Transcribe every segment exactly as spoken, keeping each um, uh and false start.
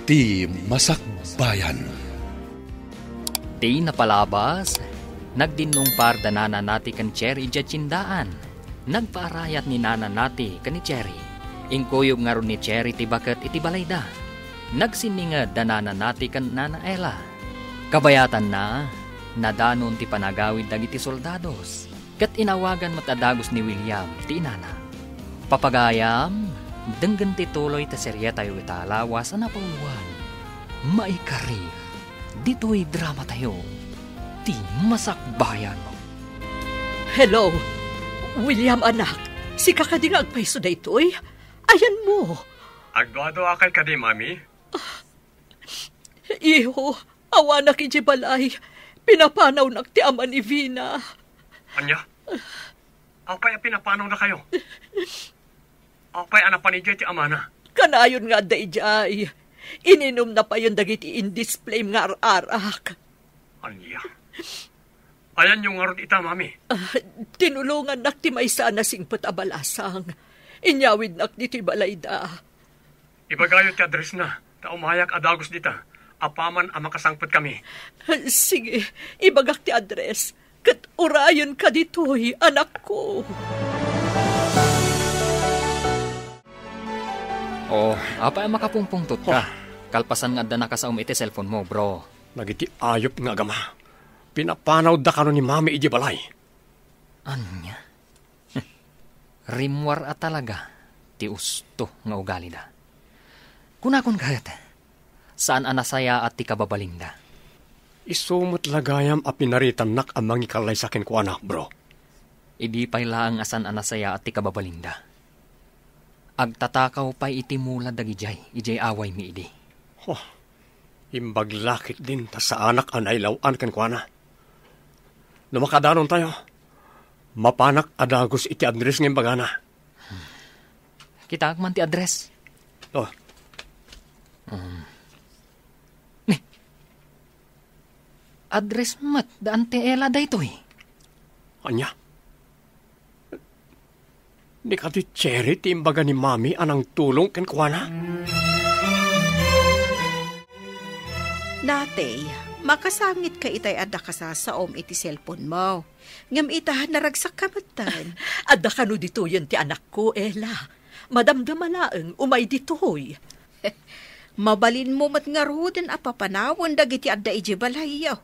Ti Masakbayan. Ti napalabas, nagdinnungpar da Nana Nati ken Cherry idiay tiendaan. Nagpaarayat ni Nana Nati ken ni Cherry. Inkuyog ngarud ni Cherry ti baket iti balayda. Nagsinninged da Nana Nati ken Nana Ella. Kabayatanna, nadanon ti panagawid dagiti soldados. Ket inawagan met a dagus ni William ti inana. Papagayam, denggen ti tuloy ti serietayo ita a lawas a napauluan. Maikari, ditoy dramatayo, ti Masakbayan. Hello, William, anak. Sika kadi nga agpayso daytoy? Ayanmo? Agduaduakay kadi, Mami? Iho, awanak idiay balay. Pinapanawnak ti ama ni Vina. Ania? Apay a pinapanawnakayo? Apay a napan idiay ti amana? Kanayon nga adda idiay. Ininumna payen dagiti indisplay nga ar-arak. Ania? Ayanyo ngarud ita, Mami? Ah, tinulongannak ti maysa a nasingpet a balasang. Inyawidnak ditoy balayda. Ibagayo ti addressna, ta umayak a dagus dita, apaman a makasangpetkami. Sige, ibagak ti address, ket urayenka ditoy, anakko. Oh, apay a makapungpungtotka? Oh. Kalpasan nga adda nakasaom iti cellphone mo, bro. Dagiti ayup nga agama, pinapanawda kano ni Mami idiay balay. Ania? Rimmuar a talaga ti usto nga ugalida. Kunakon ket, saan a nasayaat ti kababalinda. Isu met la gayam a pinaritannak a mangikallaysa kenkuana, bro. Idi pay laeng a saan a nasayaat ti kababalinda. Agtatakaw pay iti mula dagidiay, idiay awaymi idi. Huh. Imbag la ketdin ta saanak a nailaw-an kenkuana. No makadanontayo, mapanak a dagus iti address nga imbagana. Kitaek man ti address. Oh. Um. Ni, address met da Auntie Ella daytoy. Ania? Ni kadi Cherry ti imbaga ni Mami a nangtulong kenkuana? Natey, makasangitka itay adda kasasaom iti cellphone mo. Ngem ita, naragsakka metten. Adda kano ditoyen ti anakko, Ella. Madamdama laeng, umay ditoy. Mabalinmo met ngaruden a papanawen dagiti adda idiay balayyo.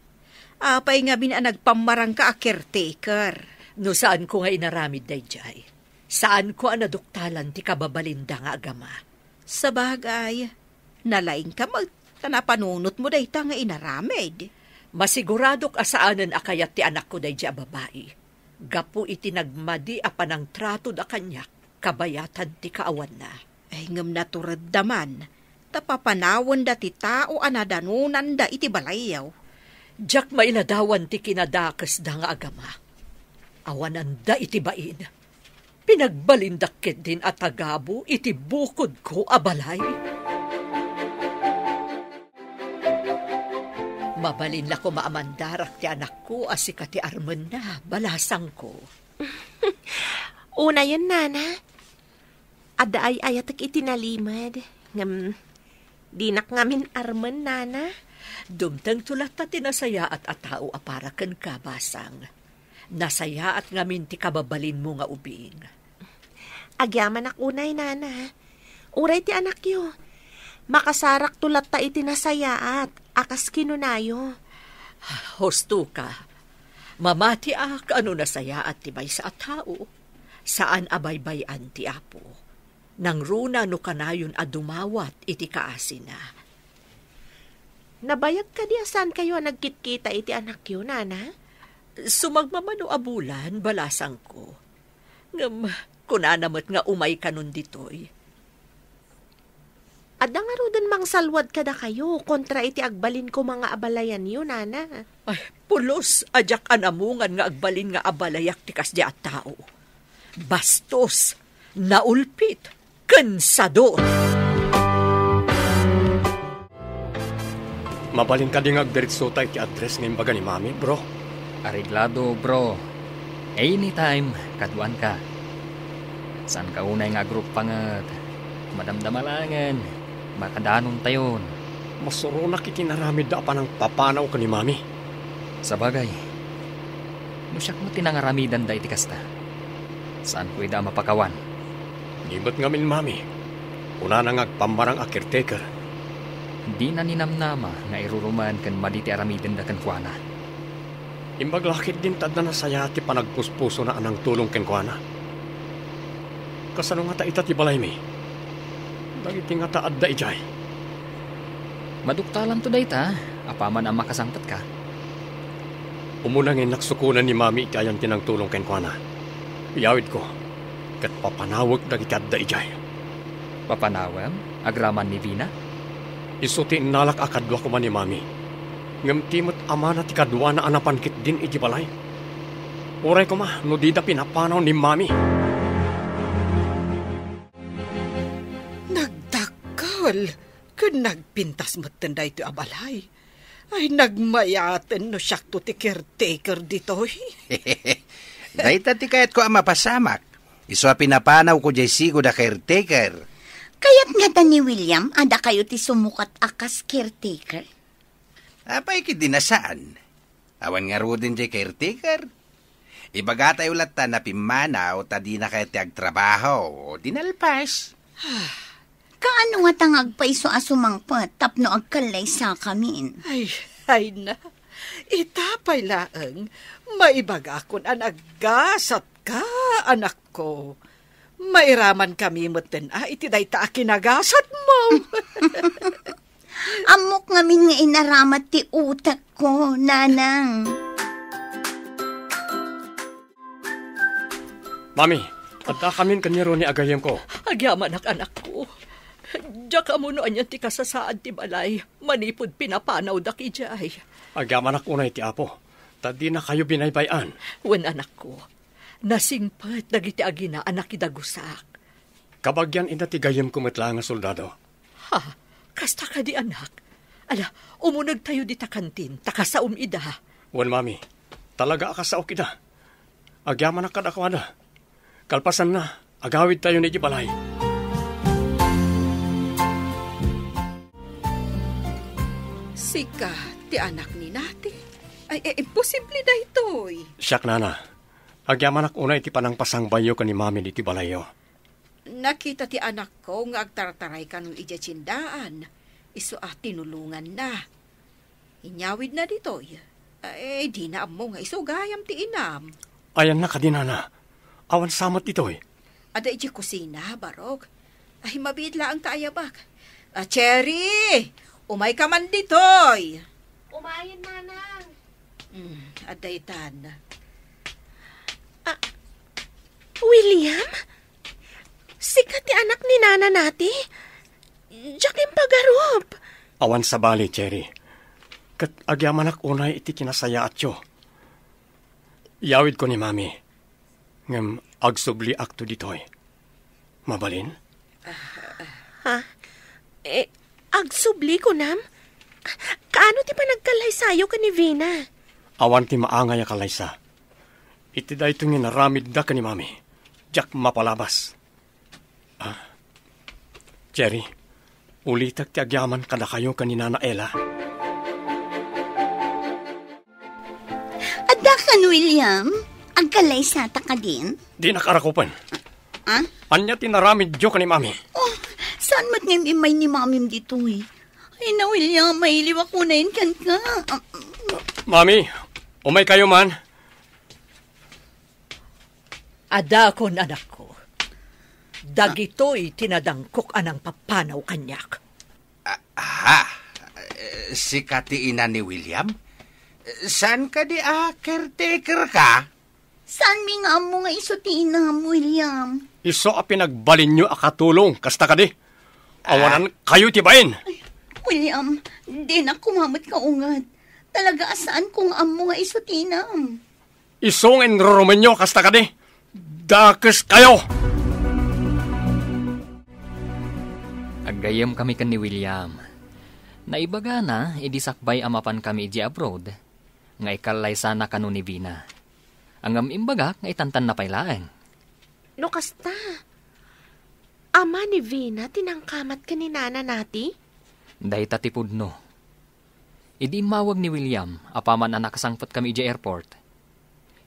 Apay ngamin a nagpammarangka a caretaker? No saanko nga inaramid daydiay, saanko a naduktalan ti kababalinda nga agama. Sabagay, nalaingka met ta napanunotmo dayta nga inaramid. Masiguradok a saanen a kayat ti anakko daydiay a babai, gapu iti nagmadi a panangtratoda kaniak kabayatan ti kaawanna. Ay, ngem naturedda man, ta papanawenda ti tao a nadanonanda iti balayyo. Diak mailadawan ti kinadakesda nga agama. Awananda iti bain. Pinagbalindak ketdin a tagabu iti bukodko a balay. Mabalin la koma a mandarak ti anakko a sika ti armenna, balasangko. Unayen, nana. Adda ay-ayatek iti nalimed, ngem dinak ngamin armen, nana. Dumtengto latta ti nasayaat a tao a para kenka, basang. Nasayaat ngamin ti kababalinmo nga ubing. Agyamanak unay, nana. Uray ti anakyo, makasarakto latta iti nasayaat a kas kinunayo. Husto ka. Mamatiak a no nasayaat ti maysa a tao, saan a baybay-an ti Apo. Nangruna no kanayon a dumawat iti kaasina. Nabayag kadi a saankayo a nagkitkita iti anakyo, nana? Sumagmamano a bulan, balasangko. Ngem kunana met nga umay kanon ditoy. Adda ngaruden mangsalwad kadakayo kontra iti agbalin koma nga abalayanyo, nana. Ay, pulos a diak anamungan nga agbalin nga abalayak ti kasdi a tao. Bastos, naulpit, ken sadot. Mabalin kadi nga agdiretsota iti address nga imbaga ni Mami, bro? Areglado, bro. Anytime, kaduanka. Saanka unay nga agruppanget. Madamdama laengen, makadanon tayon. Masuronak iti inaramidda a panangpapanaw ken ni Mami. Sabagay, no siak met ti nangaramidanda iti kasta, saanko ida a mapakawan. Ni met ngamin, Mami, kunana nga agpammarang a caretaker. Dina ninamnama nga irurumen ken madi ti aramidenda kenkuana. Imbag la ketdin ta adda nasayaat ti panagpuspusona a nangtulong kenkuana. Kasano ngata ita ti balaymi? Dagiti ngata adda idiay? Maduktalanto dayta, apaman a makasangpetka. Umuna nga innak sukonen ni Mami iti ayan ti nangtulong kenkuana. Iyawidko, ket papanawek dagiti adda idiay. Papanawem? Agraman ni Vina? Isu ti innalak a kadua koma ni Mami. Ngem ti met amana ti kaduana a napan ketdin iti balay. Uray koma no dida pinapanaw ni Mami. Nagdakkel ken nagpintas metten daytoy a balay. Ay, nagmayaten no siakto ti caretaker ditoy. Dayta ti kayatko a mapasamak. Isu a pinapanawko diay sigud a caretaker. Kayat ngata ni William a dakayo ti sumukat a kas caretaker? Apay, ket di na saan. Awan ngaruden diay caretaker. Ibagatayo latta a pimmanaw ta dinakayo ti agtrabaho, di nalpas. Kaano ngata nga agpayso a sumangpet tapno agkallaysakamin? Ay, ay na. Ita pay laeng, maibagakon a naggasatka, anakko. Mairamankami metten a iti dayta a kinagasatmo. Ammok ngamin nga inaramat ti utekko, nanang. Mami, addakamin ken ni Ronnie a gayyemko. Agyamanak, anakko. Diak ammo no anian ti kasasaad ti balay manipud pinapanawdak idiay. Agyamanak unay ti Apo, ta dinakayo binaybay-an. Wen, anakko, nasingpet dagiti agina a nakidagusak. Kabagian ida ti gayyemko met laeng a soldado. Ha? Kasta kadi, anak? Ala, umunegtayo dita kantin, ta kasaom ida. Wen, Mami, talaga a kasaok ida. Agyamanak kadakuada. Kalpasanna, agawidtayon idiay balay. Sika ti anak ni Nati? Ay, eh, imposible daytoy. Siak, Nana. Agyamanak unay iti panangpasangbayyo ken ni Mami ditoy balayyo. Nakita ti anakko nga agtartaray kano idiay tiendaan. Isu a tinulonganna. Inyawidna ditoy. Ay, dina ammo nga isu gayam ti inam. Ayanna kadi, Nana? Awan sa met ditoy? Adda idiay kusina, Barok. Ay, mabiit laeng ta ayabak. Ah, Cherry! Umayka man ditoy! Umayen, Nanang. Hmm, adda itan. Ah, William? Sika ti anak ni Nana Nati? Diak impagarup. Awan sabali, Cherry. Ket agyamanak unay iti kinasayaatyo. Iyawidko ni Mami. Ngem agsubliakto ditoy. Mabalin? Ha? Eh, agsubli kunam? Kaano ti panagkallaysayo ken ni Vina? Awan ti maangay a kallaysa. Iti daytoy nga inaramidda ken ni Mami, diak mapalabas. Ah, Cherry, ulitek ti agyaman kadakayo ken ni Nana Ella. Adda kan, William? Agkallaysata kadin? Dinak arakupen. Ah? Ania ti naramidyo ken ni Mami? Oh, saan met nga immay ni Mamim ditoy? Ay na, William, mailiwak unayen kenka. Mami, umaykayo man. Adakon, anakko. Dagitoy ti nadangkok a nangpapanaw kaniak. Ah, ha? Eh, sika ti ina ni William? Saan kadi a caretaker ka? Saanmi nga ammo nga isu ti inam, William? Isu a pinagbalinyo a katulong, kasta kadi? Awanan kayo ti bain! Ay, William, dinak koma met kaunget. Talaga a saanko nga ammo nga isu ti inam. Isu nga inrurumenyo, kasta kadi? Dakes kayo! Aggayyem kami ken ni William. Naibagana idi sakbay a mapan kami idiay abroad, nga ikallaysana kano ni Vina. Ngem imbagak nga itantanna pay laeng. No kasta, ama ni Vina ti nangkamat ken ni Nana Nati? Dayta ti pudno. Idi immawag ni William apaman a nakasangpetkami idiay airport,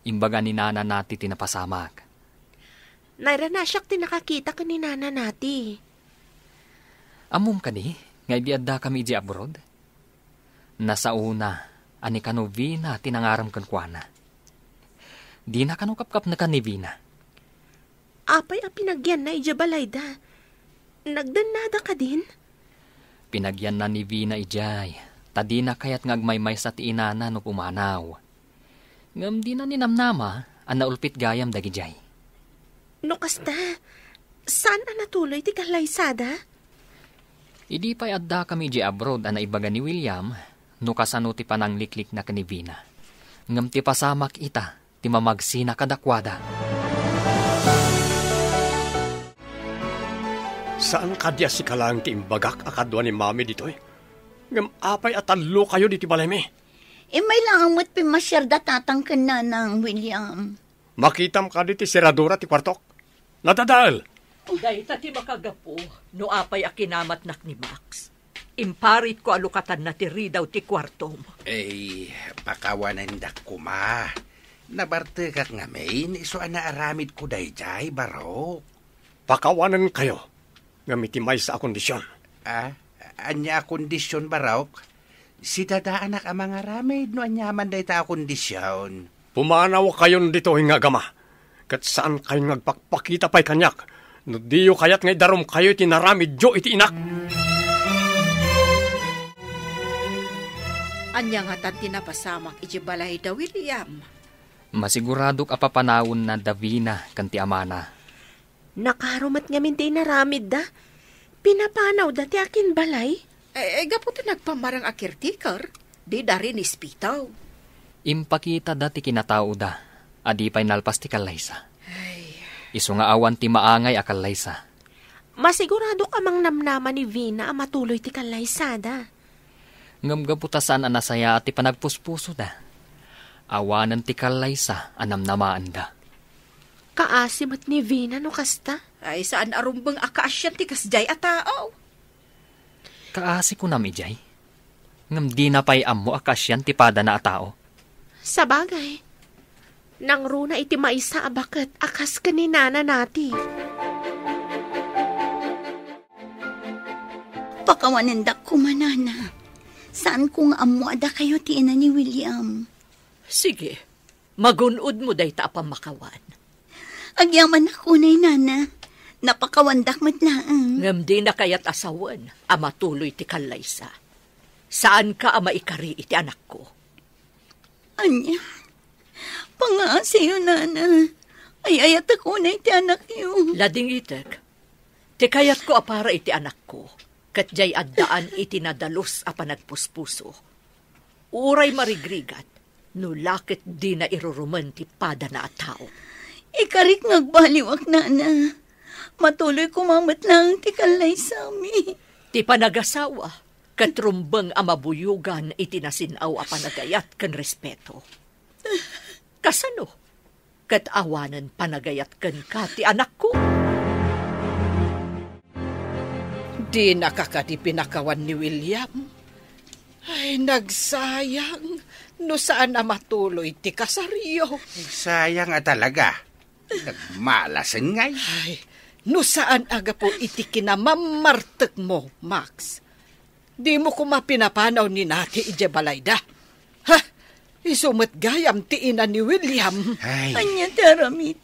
imbaga ni Nana Nati ti napasamak. Nairana siak ti nakakita ken ni Nana Nati. Ammom kadi nga idi addakami idiay abroad? Nasaona a ni kano Vina ti nangaram kenkuana. Dina kano kapkapnekan ni Vina. Apay a pinagyanna idiay balayda? Nagdennada kadin? Pinagyanna ni Vina idiay, ta dina kayat nga agmaymaysa ti inana no pumanaw. Ngem dina ninamnama a naulpit gayam dagidiay. No kasta, saan a natuloy ti kallaysada? Idi pay addakami idiay abroad a naibaga ni William no kasano ti panangliklikna ken ni Vina. Ngem ti pasamak ita ti mamagsina kadakuada. Saan kadi a sika laeng ti imbagak a kadua ni Mami ditoy? Ngem apay a tallokayo ditoy balaymi? Immay laeng met pimmasiar da Tatang ken Nanang, William. Makitam kadi ti seradura ti kuartok? Nadadael! Dayta ti makagapu no apay a kinamatnak ni Max. Imparitko a lukatanna ti ridaw ti kuartom. Ay, pakawanendak koma. Nabartekak ngamin, isu a naaramidko daydiay, Barok. Pakawanenkayo, ngem iti maysa a kondisyon. Ah, ania a kondisyon, Barok? Sidadaanak a mangaramid no aniaman dayta a kondisyon. Pumanawkayon ditoy nga agama, ket saankayon nga agpakpakita pay kaniak no diyo kayat nga idarumkayo iti naramidyo iti inak. Ania ngatan ti napasamak iti balayda, William? Masiguradok a papanawenna da Vina ken ti amana. Nakaro met ngamin ti inaramidda. Pinapanawda ti akinbalay. Eh, gapu ta nagpammarang a caretaker, dida rin ispitaw. Impakitada ti kinataoda a di pay nalpas ti kallaysa. Ay. Isu nga awan ti maangay a kallaysa. Masiguradok a mangnamnama ni Vina a matuloy ti kallaysada. Ngem gapu ta saan a nasayaat ti panagpuspusoda, awanen ti kallaysa a namnamaenda. Kaasi met ni Vina no kasta. Ay, saan a rumbeng a kaasian ti kasdiay a tao. Kaasi kunam idiay. Ngem dina pay ammo a kaasian ti padana a tao. Sabagay, nangruna iti maysa a baket a kas ken ni Nana Nati. Pakawanendak koma, Nana. Saanko nga ammo a dakayo ti ina ni William. Sige, magun-odmo dayta a pammakawan. Agyamanak unay, Nana. Napakawandak met laeng. Ngem dina kayat a sawen a matuloy ti kallaysa. Saanka a maikari iti anakko. Ania? Pangaasiyo, Nana. Ay-ayatek unay ti anakyo. Ladingitek. Ti kayatko a para iti anakko, ket diay addaan iti nadalus a panagpuspuso. Uray marigrigat, no la ket dina irurumen ti padana a tao. Ikarik nga agbaliwak, Nana. Matuloy koma met laeng ti kallaysami. Ti panagasawa, ket rumbeng a mabuyogan iti nasin-aw a panagayat ken respeto. Kasano? Ket awanen panagayat kenka ti anakko. Dinaka kadi pinakawan ni William? Ay, nagsayang no saan a matuloy ti kasaryo. Nagsayang a talaga. Nagmalasen ngay. Ay, no saan a gapu iti kinamammartekmo, Max. Dimo koma pinapanaw ni Nati idiay balayda. Ha? Isu met gayam ti ina ni William. Ay. Ania ti aramid?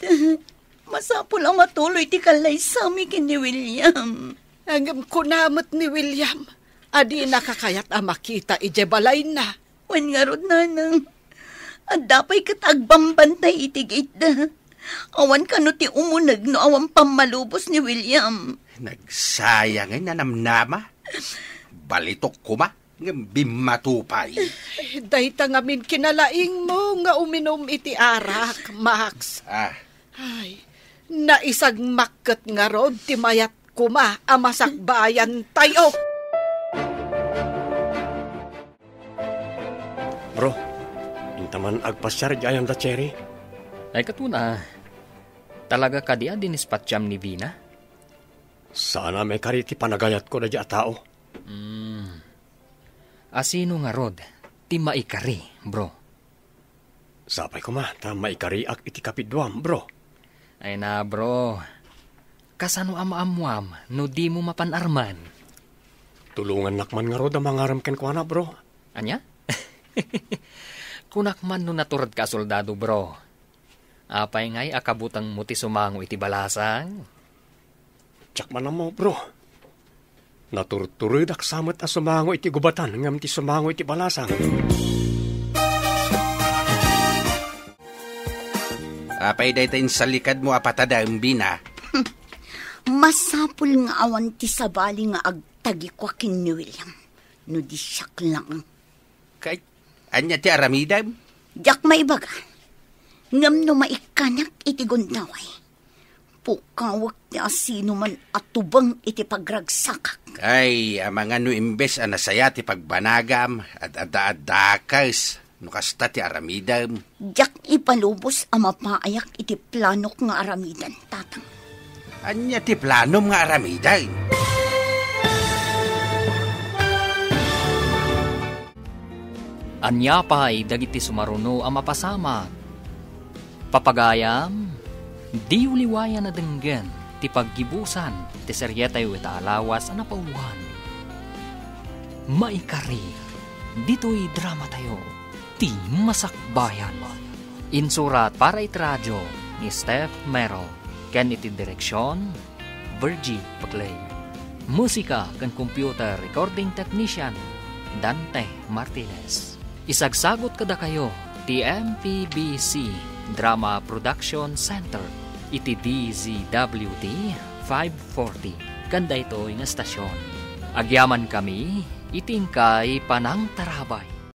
Masapul a matuloy ti kallaysami ken ni William. Ngem kuna met ni William a dinaka kayat a makita idiay balayna. Wen ngarud, Nanang, adda pay ket agbambantay iti gate-da. Awan kano ti umuneg no awan pammalubos ni William. Nagsayang a nanamnama. Balitok koma, ngem bimmato pay. Eh, dayta ngamin kinalaingmo nga uminum iti arak, Max. Ah. Ay, naisagmak ket ngarud ti mayat koma a masakbayantayo. Bro, inta man agpasiar idiay ayam da Cherry? Ay, katuna, talaga kadi a dinispatcham ni Vina? Saan a maikari ti panagayatko daydiay a tao. Hmm, Asino ngarud ti maikari, bro? Sapay koma ta maikariak iti kapiduam, bro. Ay na, bro. Kasano a maammuam no dimo mapan-arman? Tulongannak man ngarud a mangarem kenkuana, bro. Ania? Kunak man no naturedka a soldado, bro. Apay ngay a kabutengmo ti sumango iti balasang? Diak man ammo, bro. Naturturedak sa met a sumango iti gubatan ngem ti sumango iti balasang. Apay dayta insalikadmo a patadem, Bina? Masapul nga awan ti sabali nga agtagikua ken ni William, no di siak lang. Kay, ania ti aramidem? Diak maibaga. Ngem no maikkanak iti gundaway, pukawek ti asinoman a tubeng iti pagragsakak. Ay, amangan no imbes a nasaya ti pagbanagam, ad-adda a dakes, no kasta ti aramidem. Diak ipalubos a mapaayak iti planok nga aramiden, Tatang. Ania ti planom nga aramiden? Ania pay dagiti sumaruno a mapasamak? Papagayam, diyo liwayan a denggen ti paggibusan ti serietayo ita a lawas a napauluan. Maikari, ditoy dramatayo, ti Masakbayan. Insurat para iti radio ni Steph Merrill, ken iti direksion, Virgie Paclay. Musika ken computer recording technician, Dante Martinez. Isagsagut kadakayo ti M P B C Drama Production Center iti D Z W T five forty, ken daytoy nga estasion. Agyamankami iti inkay panangtarabay.